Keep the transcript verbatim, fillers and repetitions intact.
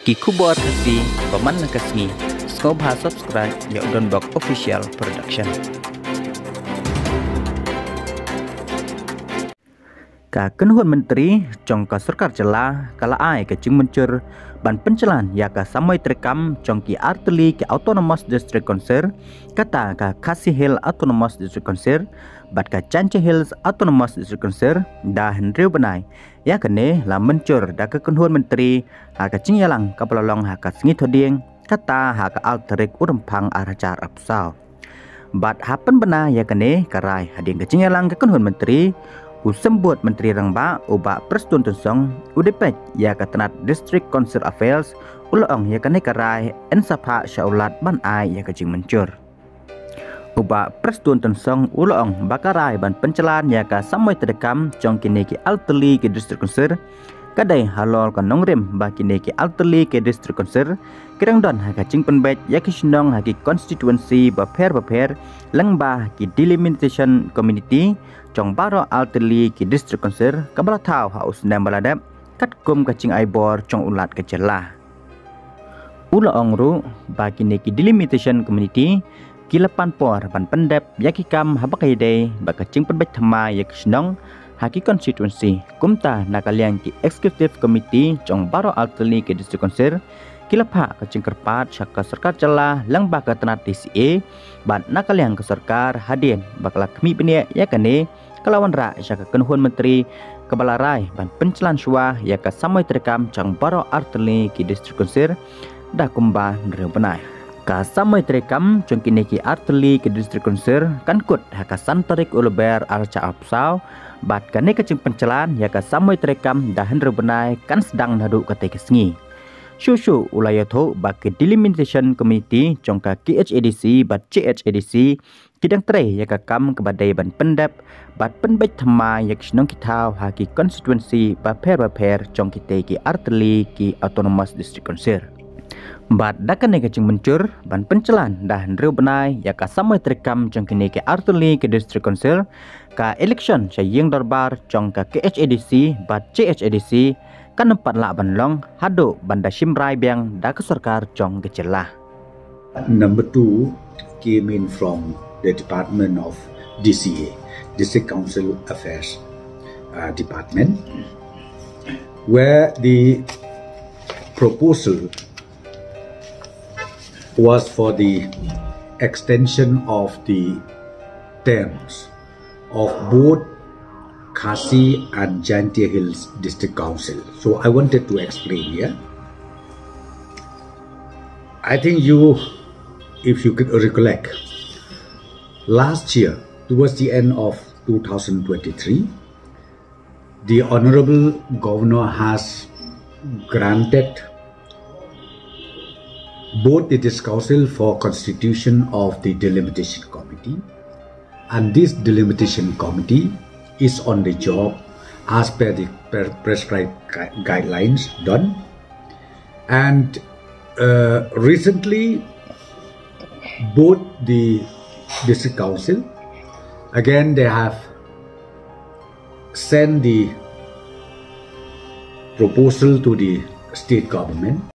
Ki khubor Khasi ba man la ka sngi, sngewbha subscribe ïa u Donbok Official Production. Ka kynhun myntri jong ka sorkar jylla ka la ai ka jingmynjur ban pynjlan ïa ka samoi treikam jong ki artylli ki Autonomous District Council, kata ka Khasi Hills Autonomous District Council bad ka Jaintia Hills Autonomous District Council da hynriew bnai. Ïa kane la mynjur da ka kynhun myntri ha ka jingïalang kaba la long ha ka sngi Thohdieng, kata ha ka ar tarik u Rymphang ar hajar arphew saw. Bad ha pynbna ïa kane ka rai hadien ka jingïalang ka kynhun myntri, u symbud myntri rangbah u Bah Prestone Tynsong u dei peit ïa ka tnat District Council Affairs, u la ong ïa kane ka rai yn sa phah sha u Lat ban ai ïa ka jingmynjur. U Bah Prestone Tynsong u la ong ba ka rai ban pynjlan ïa ka samoi treikam jong kine ki artylli ki District Council ka dei halor ka nongrim ba kine ki artylli ki District Council ki dang don ha ka jingpynbeit ïa ki shnong ha ki constituency bapher bapher lyngba ki delimitation committee jong baroh artylli ki District Council kaba la thaw ha u snem ba la dep katkum ka jingai bor jong u Lat ka jylla. U la ong ruh ba kine ki delimitation committee ki la pan por ban pyndep ïa ki kam haba ka ïadei bad ka jingpynbeit thymmai ïa ki shnong ha ki constituency. Kumta na ka liang ki executive committee jong baroh artylli ki District Council ki la phah ka jingkyrpad sha ka sorkar jylla lyngba ka tnat D C A, bad na ka liang ka sorkar hadien ba ka la khmih bniah ïa kane ka la wanrah sha ka kynhun myntri kaba la rai ban pynjlan shuwa ïa ka samoi treikam jong baroh artylli ki District Council da kumba hynriew bnai. Ka samoi treikam jong kine ki artylli ki District Council kan kut ha ka san tarik u Lber ar hajar arphew saw, bad kane ka jingpynjlan ïa ka samoi treikam da hynriew bnai kan sdang naduh katei ka sngi. Shuh shuh u la ïathuh ba ki delimitation committee jong ka K H A D C bad J H A D C ki dang trei ïa ka kam kaba dei ban pyndep bad pynbeit thymmai ïa ki shnong ki thaw ha ki constituency bapher bapher jong kitei ki artylli ki Autonomous District Council. Bad da kane ka jingmynjur ban pynjlan da hynriew bnai ïa ka samoi treikam jong kine ki artylli ki District Council, ka election sha ïing dorbar jong ka K H A D C bad J H A D C kan ym pat lah ban long haduh ban da shim rai biang da ka sorkar jong ka jylla. Number two came in from the Department of D C A, District Council Affairs, uh, Department, where the proposal was for the extension of the terms of both Khasi and Jaintia Hills District Council. So I wanted to explain here. I think you, if you could recollect, last year, towards the end of two thousand twenty-three, the Honorable Governor has granted both the District Council for constitution of the Delimitation Committee, and this Delimitation Committee is on the job as per the pre-, prescribed gui-, guidelines done. And, uh, recently, both the District Council, again, they have sent the proposal to the state government